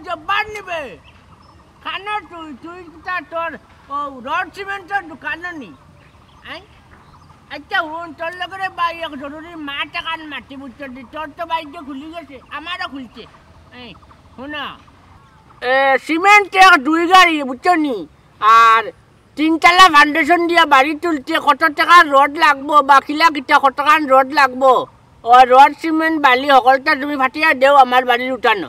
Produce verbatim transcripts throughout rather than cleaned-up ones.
জব্বার নিবে। কানো তুই, তুই কিতা তোর ও রড সিমেন্টর দোকানো নি? আই? আচ্ছা হুন, তোর লগে রে ভাই এক জরুরি মাত এখান মাতি, বুঝছো নি? তোর তো ভাগ্য খুলি গেছে, আমারও খুলছে। এই, হুনো। এ, সিমেন্ট এক দুই গাড়ি, বুঝছো নি? আর তিনতলা ফাউন্ডেশন দিয়া বাড়ি তুলতে কত টেকার রড লাগবো বা কিলা কিতা কতখান রড লাগবো? ও রড, সিমেন্ট, বালি হকলতা তুমি ফাটিয়া দেও আমার বাড়ির উঠানো।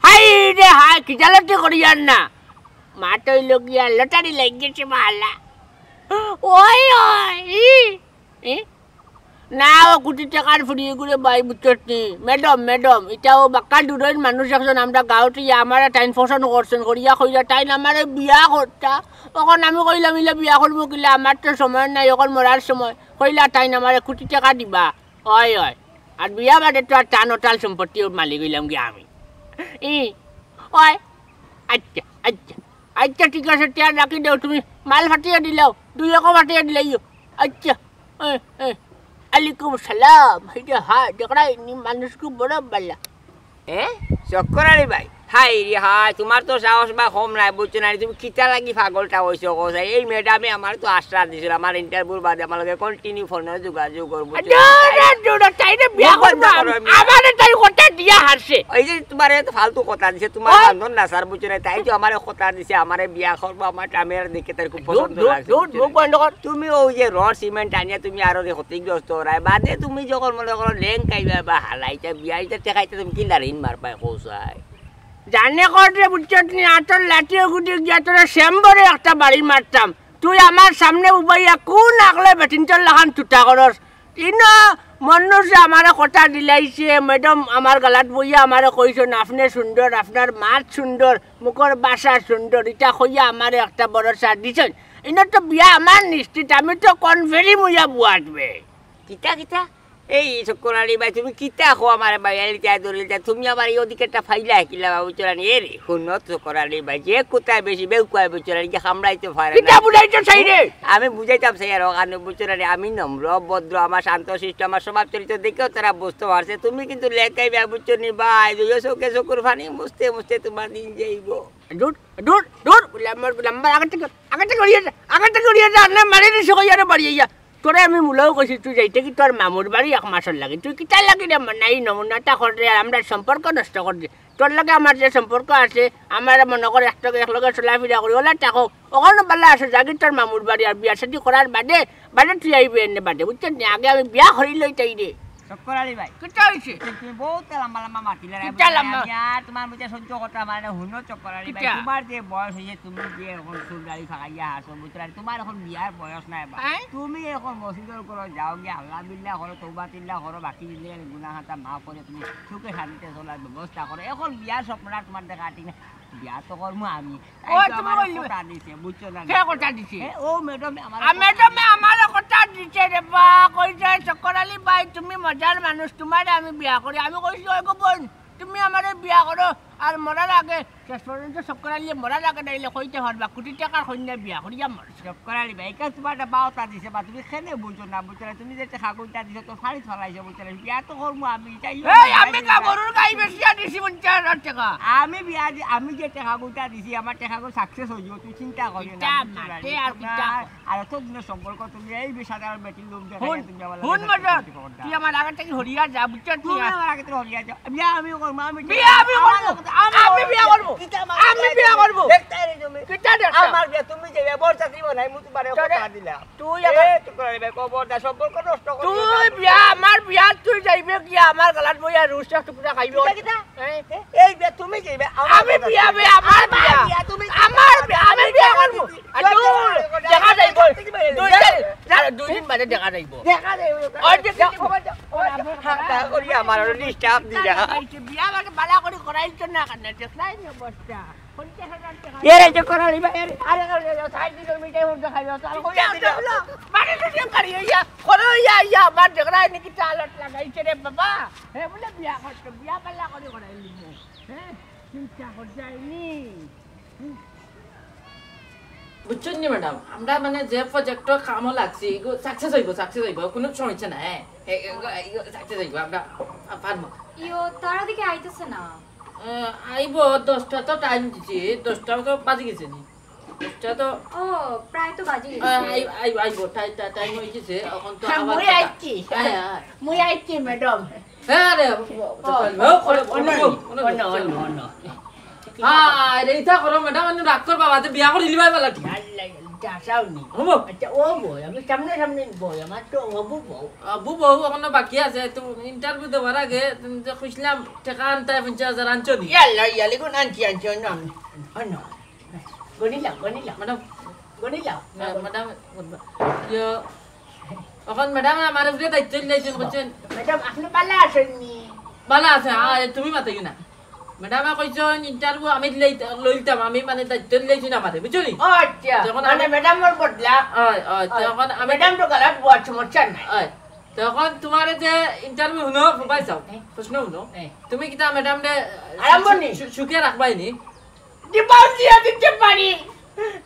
হায় রে হায়, কিতা লটারি করিয়ার না। মাত অইলো গিয়া লটারি লাগি গেছে বালা। ওই, ওই, ই, ই। না, ও কুটি টেকার ফুড়ি এগুরে ভাই, বুঝছত নি? ম্যাডাম, ম্যাডাম, ইটা ও বাক্কা দূরর মানুষ একজন, আমরা গাঁওত ইয়া আমারে তাইন পছন্দ করছইন, করিয়া কইরা তাইন আমারে বিয়া করতা। অখন আমি কইলাম, ইলা বিয়া করমু কিলা, আমার তো সময় নাই, অখন মরার সময়। কইলা তাইন আমারে কুটি টেকা দিবা। অয়, অয়। আর বিয়া বাদে তো আর টান অটাল সম্পত্তির মালিক অইলাম গিয়া আমি। ই, অয়। আচ্ছা, আচ্ছা। আচ্ছা, ঠিক আছে, টেকা রাখি দেও তুমি। মাল ফাটিয়া দিলাও, দুই একো ফাটিয়া দিলাইও। আচ্ছা, এ, এ, আলাইকুম সালাম। এই যে, হ্যাঁ, দেখরায় নি, মানুষ খুব বড় বালা। এ? চক্কর আলী ভাই? হায় রে হায়, তুমার তো সাহস বা কম নাই, বুঝছো না নি? তুমি কিতা লাগি পাগলটা অইছো, কও চাই? এই ম্যাডামে আমারে তো আশ্বাস দিছিল, আমার ইন্টারভিউর বাদে আমার লগে কন্টিনিউ ফোনে যোগাযোগ করবো, বুঝছো না? দূর, দূর, দূর, তাইরে বিয়া মুখ বন্ধ করবো করো, আমি। আমারে তাই কথা দিয়া হারছে। এই যে তুমারে তো ফালতু কথা দিছে, তুমার ওই। বান্ধন না স্যার, বুঝছো না? তাই তো আমারে কথা দিছে, আমারে বিয়া করবো, আমার টামের দেখে তার খুব দূর, পছন্দ দূর, লাগছে, দূর, বুঝছো মুখ না? বন্ধ কর। তুমি ওই যে রড সিমেন্ট আনিয়া তুমি আরো রে ক্ষতিগ্রস্ত অরায়, বাদে তুমি যখন মনে করো লেং খাইবা বা হালাইতা বিয়া ইতা টেকাইতা তুমি কিলা ঋণ মারবায়, কও চাই? জানে কর রে, বুঝছত নি? আতর লাঠি গুটি গিয়া তোরে চেম্বরে একটা বাড়ি মারতাম। তুই আমার সামনে উবাইয়া কোন আকলে বেটিন্তর লাখান তুতা করস? ইনো মনুষে আমারে কথা দিলাইছে, ম্যাডাম আমার গালাত বইয়া আমারে কইছইন, "আপনে সুন্দর, আপনার মাত সুন্দর, মুখর ভাষা সুন্দর", ইটা কইয়া আমারে একটা ভরসা দিছইন। ইনো তো বিয়া আমার নিশ্চিত, আমি তো কনফার্ম অইয়া বুয়াত বে। কিতা, কিতা? এই চক্কর আলী ভাই, তুমি কিতা কও আমারে ভাই? এলিতা দলিতা, তুমি আবার এই অধিকারটা পাইলা কিলা বাবু চোরানি? এ রে, হুনো চক্কর আলী ভাই, যে কুতায় বেশি বেউকুয়ায় বুঝছো না, যে কামড়াইতে পারে না। কিতা বুঝাইতে চাই রে? আমি বুঝাইতাম চাই আর ওখানে বুঝছো না রে, আমি নম্র, ভদ্র, আমার শান্ত শিষ্ট, আমার স্বভাব চরিত্র দেখেও তারা বুঝতে পারছে। তুমি কিন্তু লেখাই ভাই বুঝছো নি ভাই, দুইও চোখে চকুর পানি মুছতে মুছতে তোমার দিন যাইব। দূর, দূর, দূর, লম্বা, লম্বা, আগে থেকে, আগে থেকে উড়িয়ে যা, আগে থেকে উড়িয়ে যা, না মারি দিছে কই আরে বাড়ি আইয়া। তোরে আমি মুলাও কইছি, তুই যাইতে কি তোর মামুর বাড়ি এক মাসর লাগি? তুই কিতার লাগি রে মা-, নাই নমুনাটা কর রে, আর আমরার সম্পর্ক নষ্ট কর দে। তোর লগে আমার যে সম্পর্ক আছে, আমরা মনে কর এক লগে, এক লগে চলাফিরা করি, ওলা থাকো, ওখানো বালা আছে, যাগি তোর মামুর বাড়ি, আর বিয়া শাদি করার বাদে, বাদে তুই আইবে এনে বাদে, বুঝছস নি? আগে আমি বিয়া করি লই তাই রে। চক্কর আলী ভাই। কিতা হইছে? তুমি বহুত লম্বা লম্বা মাতিলে রে, কিতা বুঝলে? লম্বা? আমি আর তোমার মধ্যে সহ্য করতাম পারি না। হুনো চক্কর আলী ভাই, কিতা? তোমার যে বয়স হইছে, তুমি যে এখন চুল দাড়ি ফাকাইয়া হাসো, বুঝলে? তোমার এখন বিয়ার বয়স নাই বা। হ্যাঁ? তুমি এখন মসজিদর ঘরো যাও গিয়া, আল্লাহ বিল্লাহ করো, তওবা তিল্লাহ করো, বাকি জিন্দেগানি গুনাহ খাতা মাফ করে তুমি সুখে শান্তিতে চলার ব্যবস্থা করো। এখন বিয়ার স্বপ্নটা তোমার দেখা ঠিক না। বিয়া তো করমু আমি। ও, তাই তো তুমি আমারে কইলে? কথা দিছে, বুঝছো না? কে কথা দিছে? এ, ও ম্যাডামে আমারে আ, কথা ম্যাডামে দিছে। আমারে কথা দিছে রে বা, কইছে, "চক্কর আলী ভাই, তুমি মজার মানুষ, তোমারে আমি বিয়া করি।" আমি কইছি, "ওই গো বোন, তুমি আমারে বিয়া করো, আর মরার আগে, শেষ পর্যন্ত চক্কর আলী মরার আগে নাইলে কইতে পারবা, কোটি টাকার কইন্যা বিয়া করিয়া মরছে।" চক্কর আলী ভাই, এখানে তোমার একটা বাউতা দিছে বা, তুমি কেনে বুঝো না, বুঝছো না? তুমি যে টেকা কইটা দিছো, তো ফাড়ি ফালাইছো, বুঝছো না? বিয়া তো করমু আমি, তাই এই, আমি কা গরুর গাই বেচিয়া দিছি পঞ্চাশ হাজার টাকা। আমি বিয়া দি-, আমি যে টেকা কইটা দিছি, আমার টেকা কই সাকসেস হইব, তুই চিন্তা করিও না, ইটা বুঝছো না? মাতে আর ইটা আর অত দিনের সম্পর্ক, তুমি এই বিশ হাজার বেটির লোক দেখাইয়া হুন, তুমি আমার হুন লগে মদন, করতে পারো না। তুই আমার আগে থেকে হরিয়া যা, বুঝছো? তুমি তুই আমার আগে থেকে হরিয়া যাও। বিয়া আমি করমু, আমি বিয়া আমি আমার করমু। কথা, আমি আমি বিয়া করমু। কিতা আমার আমি বিয়া বিয়া করমু। দেখতে রে তুমি। কিতা দেখতে? আমার বিয়া তুমি যে বরযাত্রী বানাই, মু তোমারে তোরে কথা দিলাম। তুই এ, আমার তুই করে রে, খবরদার, সম্পর্ক নষ্ট করিও না। তুই বিয়া, আমার বিয়া, তুই যাইবে কি আমার গালাত বইয়া রুস্টা টুকরা খাইবে? কিতা, কিতা? হ্যাঁ? এ, এই বিয়া তুমি যাইবে, আমার আমি বিয়া বিয়া, বে, আমার আমার বিয়া। বিয়া, তুমি আমার বিয়া, আমি বিয়া করবো। আর দূর, দেখা যাইব। দুই দিন, আরে দুই দিন বাদে দেখা যাইব। দেখা যাইব। ওই যে যাও, খবর যাও। ওই যে হাঁটা করি আমার ওরে ডিস্টার্ব দিলা। বিয়া বালা, বালা করি করাইছ না কেনে? দেখলাই নি অবস্থা। এরে যে করালি বা, এরে, আরে, আরে, আরে, সাইড দিকে মিটাই উঠতে খাইবে, তো আর কই যাও, দিলে? যাও, যাও। বাড়ি তো যে করি, ইয়া, করো, ইয়া, ইয়া, আমার ঝগড়া হয়নি, কি চালত লাগাইছে রে বাবা? হে বলে বিয়া করতে, বিয়া পাল্লা করে করাই নিব। হ্যাঁ? চিন্তা কর যায়নি। বুঝছইন নি ম্যাডাম, আমরা মানে যে প্রজেক্টর কামও লাগছি, এগু সাকসেস হইব, সাকসেস হইব, কোনো সমস্যা নাই, হ্যাঁ? এ, এগু, এগু সাকসেস হইব, আমরা পারমু। ইয়ো, তারা দেখি আইতেছে না। আহ, আইবো, দশটা তো টাইম দিছি, দশটা তো বাজি গেছে নি? দশটা তো, ও, প্রায় তো বাজি গেছে। আহ, আই-, আইবো, আইবো, টাই-, টাই-, টাইম হয়ে গেছে, এখন তো হ্যাঁ, আবার মুই কথা। আইছি। হ্যাঁ, হ্যাঁ। মুই আইছি, ম্যাডাম। হ্যাঁ রে, ও, ও, ও, ও, অন্য, অন্য, অন্য, অন্য, অন্য। অন্য। হ্যাঁ, রে, ইতা করো, ম্যাডাম, আমি রাগ করবা, বাদে বিয়া করে নিবা বেলা ঠিক। আল্লাহ, যাও নি। হবো? আচ্ছা, ও বউ, আমি সামনে সামনে বউ, আমার তো হবু বউ। হবু বউ এখনো বাকি আছে, তো ইন্টারভিউ দেওয়ার আগে তুমি যে খুঁজলাম, টাকা আনতে হয় পঞ্চাশ হাজার আনছো নি? ইয়াল্লা, ইয়াল্লা, কোন আনছি, আনছি, অন্য, অন্য, অন্য। গনিলাও, গনিলাও। ম্যাডাম। গনিলাও। হ্যাঁ, ম্যাডাম, ইয়ো, এখন ম্যাডাম আমার উপরে দায়িত্ব দিলাইছেন, বুঝছেন? ম্যাডাম, আপনি ভালা আছেন নি? ভালা আছে, হ্যাঁ, তুমি মাতাইও না। ম্যাডামে কইছইন, ইন্টারভিউ আমি লই-, লইতাম, আমি মানে দায়িত্ব লইছি না আমারে, বুঝছো নি? ও আচ্ছা, তখন মানে আমি ম্যাডামর বদলা। অয়, অয়, অয়। তখন আমি ম্যাডাম তো গালাত বউত সমস্যা নাই। অয়, তখন তোমারে যে ইন্টারভিউ হুনো, ভাই চাও, হ্যাঁ। প্রশ্ন হুনো। হ্যাঁ। তুমি কিতা ম্যাডামরে আরম্ভ নি? সু-, সু-, সুখে রাখবাই নি? জীবন দিয়ে দিতে পারি,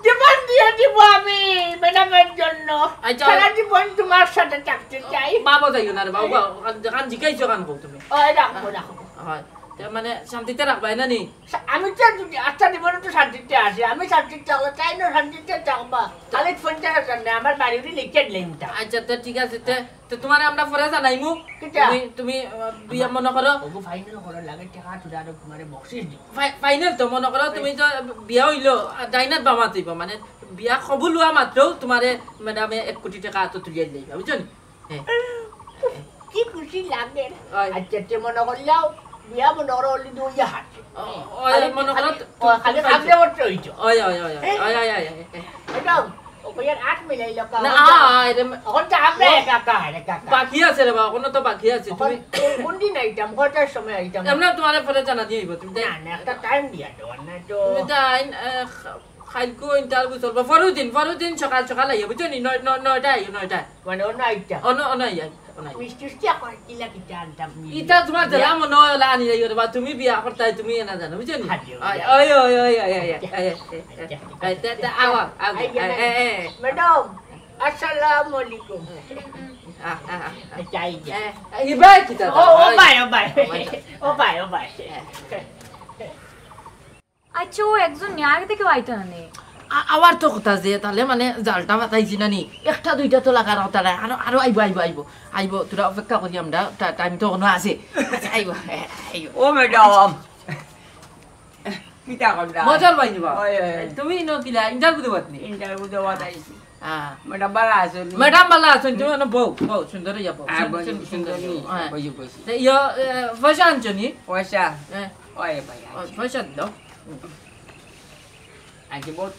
জীবন দিয়ে দিব আমি ম্যাডামের জন্য। আচ্ছা। সারা জীবন তোমার সাথে থাকতে চাই। বাবা যাইও না রে বাবা, কান, কান জিকাইছো কান কও তুমি। ওই রাখবো, রাখবো। হয়, তে মানে শান্তিতে রাখবাই না নি? সা-, আমি তো যদি আচ্ছা জীবনে তো শান্তিতে আছি, আমি শান্তিতে থাকলে তাই না শান্তিতে থাকবা। খালি পঞ্চাশ হাজার না, আমার বাড়ি উড়ি লিখে দিলাম তা। আচ্ছা, তো ঠিক আছে, তে, তো তোমারে আমরা পরে জানাইমু। কিতা? তুমি, তুমি, আহ, বিয়া মনে করো। ওগো ফাইনাল করো, লাগে টাকা তুলে আরো তোমারে বকশিস দিব। ফাই-, ফাইনাল তো মনে করো, তুমি তো বিয়া হইলো, আর ডাইনাত বামা দিব, মানে বিয়া কবুল হওয়া মাত্র তোমারে ম্যাডামে এক কোটি টাকা হাতে তুলিয়া দিলাইবা, বুঝছো নি? হ্যাঁ। কি খুশি লাগে। ওই। আচ্ছা, তে মনে করলাও, বিয়া মনে করো, অলি দুই হাত। ও, ওই, খালি, মনে করো, খালি, তুমি, ও, খালি তুমি খাবলে পাইছো। করতে হইতো। ওই, ওই, ওই, ওই, হ্যাঁ? ওই, ওই, ওই, ওই, ওই। একদম, ও কইয়ার আট মিলাইলো, কা-, না, হন যা। আ, আ, এরে মে-, এখন তো আমরা ও, একা, একা, একা, একা। বাকি আছে রে বাবা, এখনো তো বাকি আছে। এখন তুমি কোন দিন আইতাম, কটার সময় আইতাম? আমরা তোমারে পরে জানা দিয়ে হইব, তুমি তাই না, না, একটা টাইম দিয়া দেওয়ার না তো। তুমি তাই, আ, খা-, খাইলকু ইন্টারভিউ চলবো। পরশু দিন, পরশু দিন সকাল সকাল আইয়া, বুঝছো নি? নয়, নয়, নয়টায় আইও, নয়টায়। মানে অন্য আইতা? অন্য, অন্য আইয়া, অন্য আইয়া। মিষ্টি উষ্টি এখন কিলা কিতা আনতাম? ইতা তোমার জেলা মনে হয় ওলা আনি যাইও রে বা, তুমি বিয়া করতাই, তুমি এনা জানো, বুঝছো নি? হাজি, ওই, হাজি। ওই, ওই, ওই, ওই, ওই, ওই, আচ্ছা, ওই, ওই, আচ্ছা, ওই, আচ্ছা, ওই, তে, তে, আচ্ছা। আও, আও, আও, আইয়া এ, না। এ, এ। ম্যাডাম, আসসালামু আলাইকুম। আ, আ, আ। আচ্ছা, এই যে। এ, এ, ইবাই কিতা ও, ও ওই। ভাই, ও ভাই। ও ভাই। ও ভাই, ও ভাই। এ। আচ্ছা, ও একজন নি, আগে থেকে আইতো না নি? আ-, আবার তো কথা যে, তাহলে মানে জালটা বাতাইছি না নি? একটা দুইটা তো লাগার কথা নাই। আরো, আরো আইবো, আইবো, আইবো। আইবো, তোরা অপেক্ষা করি আমরা, টা-, টাইম তো এখনো আছে। আচ্ছা, আইবো, এ, আইবো। ও ম্যাডাম। কিতা করলা? মজার ভাই নিবা। ওই, ওই, ওই। তুমি ইনো কিলা, ইন্টারভিউ দেওয়াত নি? ইন্টারভিউ দেওয়াত আইছি। হ্যাঁ। ম্যাডাম ভালা আছো নি? ম্যাডাম ভালা আছো নি? তুমি মানে বউ, বউ, সুন্দর হইয়া বউ। হ্যাঁ, সুন্দর, বই, সুন্দর সুন্দর হইয়া নি? বউ। হ্যাঁ। বই, বই। তে ইয়ো, এ, পয়সা আনছো নি? পয়সা? হ্যাঁ। ওই ভাই, ও, আনছি। পয়সা দিল। আনছি বহুত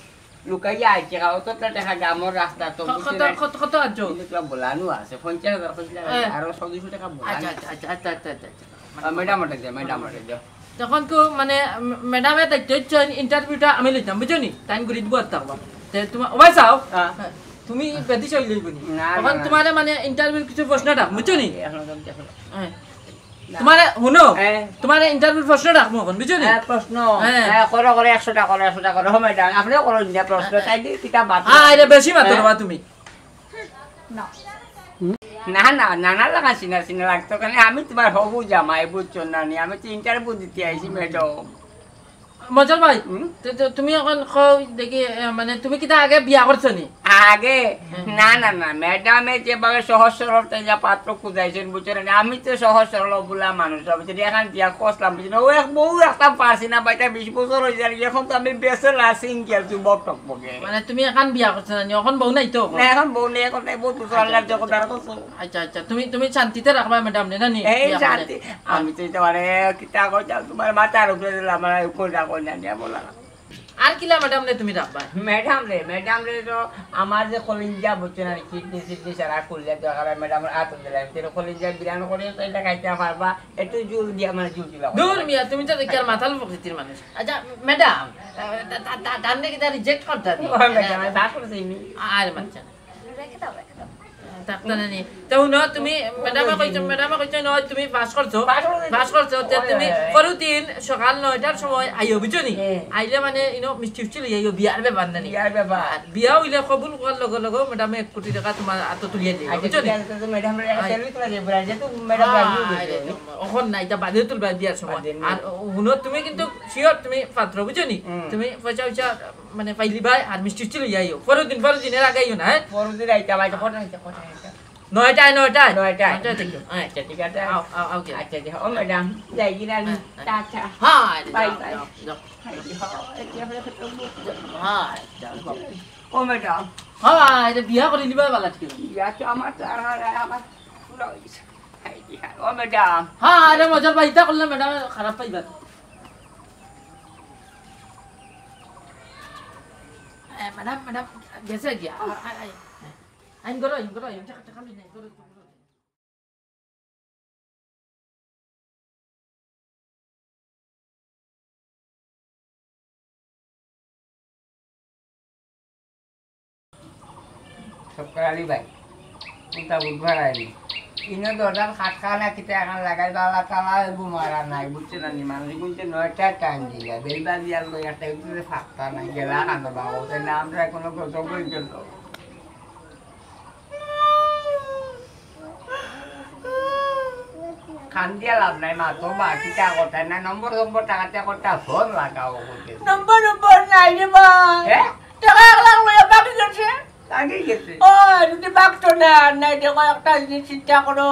লুকাইয়া আইছি, কাও তো তা দেখা গামর রাস্তা তো ক-, বুঝছি কত, না। কত, কত আনছো? কিন্তু তোমার বলানো আছে, পঞ্চাশ হাজার কইছিলা, হ্যাঁ। আরো ছয়শো টাকা বলানো আচ্ছা, আছে। আচ্ছা, আচ্ছা, আচ্ছা, আচ্ছা, আচ্ছা। আ, ম্যাডাম ওটা দে, ম্যাডাম ওটা দে। তখন তো মানে, ম-, ম্যাডামে দায়িত্ব হচ্ছে ইন্টারভিউটা আমি লইতাম, বুঝছো নি? তাই গরিব বুয়ার থাকবা। তে তোমার, ওবাই চাও? হ্যাঁ। হ্যাঁ। তুমি বেটি চাই লইব নি? না, না, এখন না। তোমারে মানে ইন্টারভিউর কিছু প্রশ্ন ডাক, বুঝছো নি? এখন তো দেখো। হ্যাঁ। না। তোমারে, হুনো, হ্যাঁ। তোমারে ইন্টারভিউর প্রশ্ন ডাকবো এখন, বুঝছো নি? হ্যাঁ, প্রশ্ন। হ্যাঁ। হ্যাঁ, করো, করো, একশোটা করো, একশোটা করো। হো, ম্যাডাম, আপনিও করো না প্রশ্ন, হ্যাঁ। তাই দি কিতা বাদ হ্যাঁ, এটা বেশি মাতো হ্যাঁ। বাবা তুমি। না। না, না, নানা লাগা চিনা চিনা লাগতো, কারণ আমি তোমার হবু জামাই, বুঝছো না নি? আমি তো ইন্টারভিউ দিতে আইছি, ম্যাডাম। মজার ভাই, হুম? তো, তো তুমি এখন কও দেখি, এ, মানে তুমি কিতা আগে বিয়া করছো নি? আগে? হুম। না, না, না, ম্যাডামে যেভাবে সহজ সরল তাই যা পাত্র খুঁজাইছেন, বুঝছো না? আমি তো সহজ সরল অবলা মানুষ, বুঝছো না? এখন বিয়া করলাম, বুঝছো না? ও এক বউ রাখতাম পারছি না, বাইটা বিশ বছর হয়ে যায়, এখন তো আমি ব্যাচেলর সিঙ্গেল যুবক টকবকে। মানে তুমি এখন বিয়া করছো না নি? এখন বউ নাই তো? না, এখন বউ নেই, এখন নাই, বহুত বছর আল্লাহর জগৎ আর করছো। আচ্ছা, আচ্ছা, তুমি, তুমি শান্তিতে রাখবা ম্যাডাম রে, না নি? এই বিয়া করলে? শান্তি, আমি তো এটা মানে কিতা কইতাম, তোমার মাথার উপরে দিলাম, আমার উপর রাখো না, নিয়ে বললাম। আর কিলা ম্যাডাম রে তুমি রাখবা? ম্যাডাম রে, ম্যাডাম রে তো আমার যে কলিজা বুঝছো না, কিডনি সিডনি সারা খুললে দরকার হয়, ম্যাডাম আর তো দিলাম, তেরো কলিজা বিরান করে তো এটা খাইতে পারবা, একটু জোর দিয়া মানে জোর দিলাম। দূর মিয়া, তুমি তো দেখি আর মাথাল প্রকৃতির মানুষ। আচ্ছা, ম্যাডাম, আহ, তা, তা, তা, তার নাকি তা রিজেক্ট করতে হবে। ও, ম্যাডাম, আমি পাস করছি নি। আরে বাচ্চা। রেখে দাও, রেখে দাও। থাকতা না নি? তে হুনো, তুমি, ম্যাডামে কইছো, ম্যাডামে কইছো নয়, তুমি পাস করছো। পাস করছি। পাস করছো, তে ওই, তুমি ওই, ওই। পরদিন সকাল নয়টার সময় আইও, বুঝছো নি? হ্যাঁ। আইলে মানে, ইনো, মিষ্টি উষ্টি লই আইও, বিয়ার ব্যাপার না নি? বিয়ার ব্যাপার। আর বিয়া অইলে কবুল করার লগে লগে ম্যাডামে এক কোটি টাকা তুমার আতো তুলিয়া দিও, আচ্ছা, বুঝছো নি? ঠিক আছে, তো ম্যাডাম, একটা আই- সেলফি তুলা যাইবো, আর যেহেতু ম্যাডাম হ্যাঁ, রাজি হয়ে আরে, গেছে। অখন না, ইটা বাদে তুলবা বিয়ার সময়। বাদে নি। আর হুনো, তুমি কিন্তু শিওর তুমি পাত্র, বুঝছো নি? হুম। তুমি পয়সা উইসা মানে পাইলিবায়, আর মিষ্টি উষ্টি লইয়া আইও। পরদিন, পরদিন, এর আগে আইও না, হ্যাঁ? পরদিন আইতাম, আইতাম, কটা আইতাম, কটা আইতাম। নয়টায়, নয়টায়। নয়টায়। নয়টায় থাকি। হ্যাঁ। আচ্ছা, ঠিক আছে। আও, আও, আও, কে? আচ্ছা, আচ্ছা। ও ম্যাডাম, যাই কি না আমি? হ্যাঁ, হ্যাঁ। টাটা। হ্যাঁ, আরে বাই যাও, বাই। যাও, যাও। আচ্ছা, আচ্ছা, আচ্ছা, আচ্ছা। হ্যাঁ, যাও, যাও। ও ম্যাডাম। হ্যাঁ, এটা বিয়া করি নিবা বালা ঠিক আছে। বিয়া তো আমার তো আর হয় না, আমার পুরা হয়ে গেছে। ও ম্যাডাম। হ্যাঁ, আরে মজার ভাই, ইতা করলে ম্যাডাম খারাপ পাইবা। এ, ম্যাডাম, ম্যাডাম, গেছে গিয়া। আ, আ, আ, আইন করো, আইন করো, আইন, টাকা, টাকা লই নাই, করো, করো। শুক্কুর আলী ভাই, কোনটা বুধবার আইনি? ইনো দরজার খাটখানা কিতা এখন লাগাই, বালা তালা ঘুমারা নাই, বুঝছো না নি? মানুষ গুনতে নয়টা টাইম দিলা, বেলবা দিয়ার লই একটা উঠে ফাঁকতা নাই, গেলা কান্দ বাবু, তাই না? আমরা এখনো গজব হয়ে গেল। কান্দিয়া লাভ নাই, মা, তো মা, কিতা কথা না, নম্বর নম্বর টাকাতে একটা ফোন লাগাও, ওকে। নম্বর নম্বর নাই রে ভাই। হ্যাঁ? টাকা এক লাখ লইয়া বাকি গেছে। বাকি গেছে? ও, যদি বাকতো না, নাই দেখো, একটা জিনিস চিন্তা করো।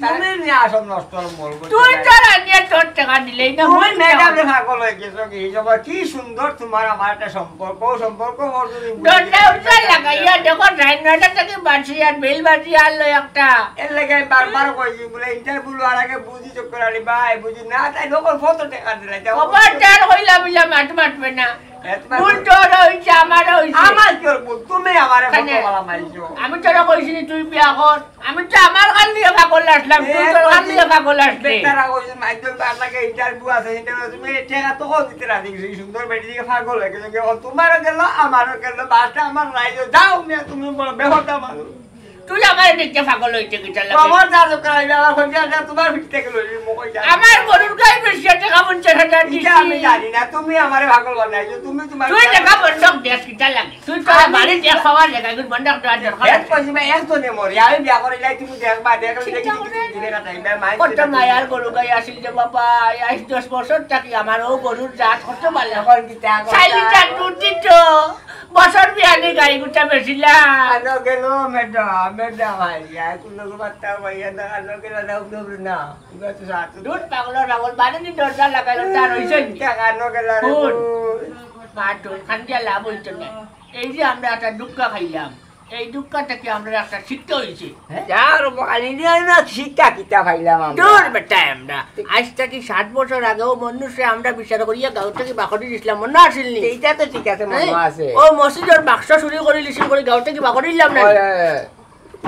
তুমি নিয়ে আসো নষ্ট মল করতে তুই নাই। তো রানিয়া তোর টাকা দিলেই না, তুই মন ম্যাডাম চাও। রে পাগল হয়ে গেছো কি? এই জন্য কি সুন্দর তোমার আমার একটা সম্পর্ক, সম্পর্ক ওর যদি বুঝে দরজা উঠে লাগাইয়া দেখো, রাত নয়টা থেকে বাঁচি আর বেল বাজি আর লয় একটা। এর লাগে আমি বারবার কইছি, বলে ইন্টারভিউ আর আগে বুঝি চক্কর আলী ভাই, বুঝি না, তাই লোকের কত টাকা দিলাই, তাই খবরদার কইলা বুঝা মাত মাতবে না। এত মাত ভুল তোর হইছে, আমারও হইছে। আমার কি ওর ভুল? তুমি আমারে কত কেনে? বালা মাইছো। আমি তোরা কইছি নি তুই বিয়া কর? আমি তো আমার কান দিয়ে পাগল আসলাম, তুই এ, তোর কান কইছি, দিয়ে পাগল আসলে। বেটারা কইছে, মাইদুল বাপ লাগে ইন্টারভিউ আছে, ইন্টারভিউ তুমি এই টাকা তো কম দিতে রাজি গেছো, এই সুন্দর বেটি দিকে পাগল হয়ে গেছো, কি ও তোমারও গেল, আমারও গেল, বাসটা আমার রাইজে যাও মিয়া, তুমি বড় বেহরটা মানুষ। তুই আমার দিকে পাগল হইতে গেছাল লাগে। খবরদার দোকান আইলে আমার ফোন দিয়ে তোমার পিঠ থেকে লইবি, মুখ হইয়া। আমার গরুর গায়ে বেশি টাকা পঞ্চাশ হাজার ইটা দিছি। আমি জানি না, তুমি আমারে পাগল বানাইছো, তুমি তোমার তুই টাকা বন্ধক দেশ কিতা লাগে? তুই তোর আমি বাড়ি দেশ পাওয়ার জায়গা, তুই বন্ধক দেওয়ার দরকার এক আছে। কইছি ভাই, এক তো নে মরি, আমি বিয়া করে যাই, তুমি দেখবা, দেখলে দেখি চিন্তা কিছু করে। দিবে না, তাই ভাই, মাই কত দিবে না। মায়ার গরু গাই আসিল যে বাবা, এই আজ দশ বছর থাকি আমার ও গরুর জাত কত ভালো। এখন কিতা এখন চার লিটার দুধ দিত, বছর বিয়ানি গাই গুটা বেচিলা। আনো গেল ম্যাডাম, ম্যাডাম আইয়া, কোন লোক বার্তা পাইয়া না, আনো গেল না, উঠলো না, উঠলো তো সাত। দুধ পাগলর পাগল, বাড়ি দিন দরজা লাগাইল, তার হইছে নি? টাকা আনো গেল রে হুন। বউ। মা, তোর খান দিয়া লাভ হইতো না। এই যে আমরা একটা দুঃখ খাইলাম, এই দুঃখ থেকে আমরা একটা শিক্ষা হইছে। হ্যাঁ? যার বকালি নিয়ে না শিক্ষা কিতা পাইলাম আমরা? দূর বেটা আমরা। আজ থেকে সাত বছর আগেও মানুষে আমরা বিচার করিয়া গাঁও থেকে বাকরি দিছিলাম, মনে আছিল নি? এইটা তো ঠিক আছে, মনে হ্যাঁ? আছে। ও মসজিদর বাক্স চুরি করি লিছিল করে গাঁও থেকে বাকরি দিলাম না? হয়, হয়, হয়।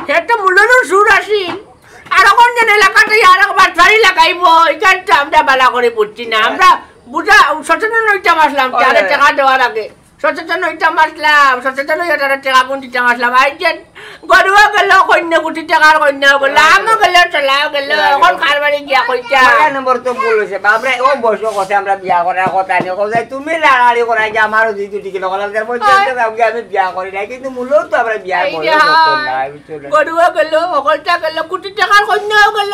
হে তো মূলর সুর আছিল। আর এখন যেন এলাকাতে আর একবার ছাড়ি লাগাইব, এখান তো আমরা বালা করে বুঝছি না। আমরা বুঝা, সচেতন হইতাম আসলাম, হয়, তাহলে হয়। টাকা দেওয়ার আগে। সচেতন হইতাম আসলাম, সচেতন হইয়া তারা টেকা গুন দিতাম আসলাম। আই যে গরুও গেল, কন্যা গুটি টেকার কন্যাও গেল, আমও গেল, চলাও গেল, এখন কার বাড়ি গিয়া কইতা? আমার নম্বর তো ভুল হইছে, বাপরে, ও বয়স কথা আমরা বিয়া করার কথা নেই, কথা তুমি লাড়াড়ি করাই যে আমারও দুই দুটি কিলো কলা দেড় পঞ্চাশ টাকা আমি বিয়া করি নাই, কিন্তু মূলত আমরা বিয়া এই করি যে নতুন না, বুঝছো না? গরুও গেল, হকলটা গেল, কোটি টাকার কন্যাও গেল।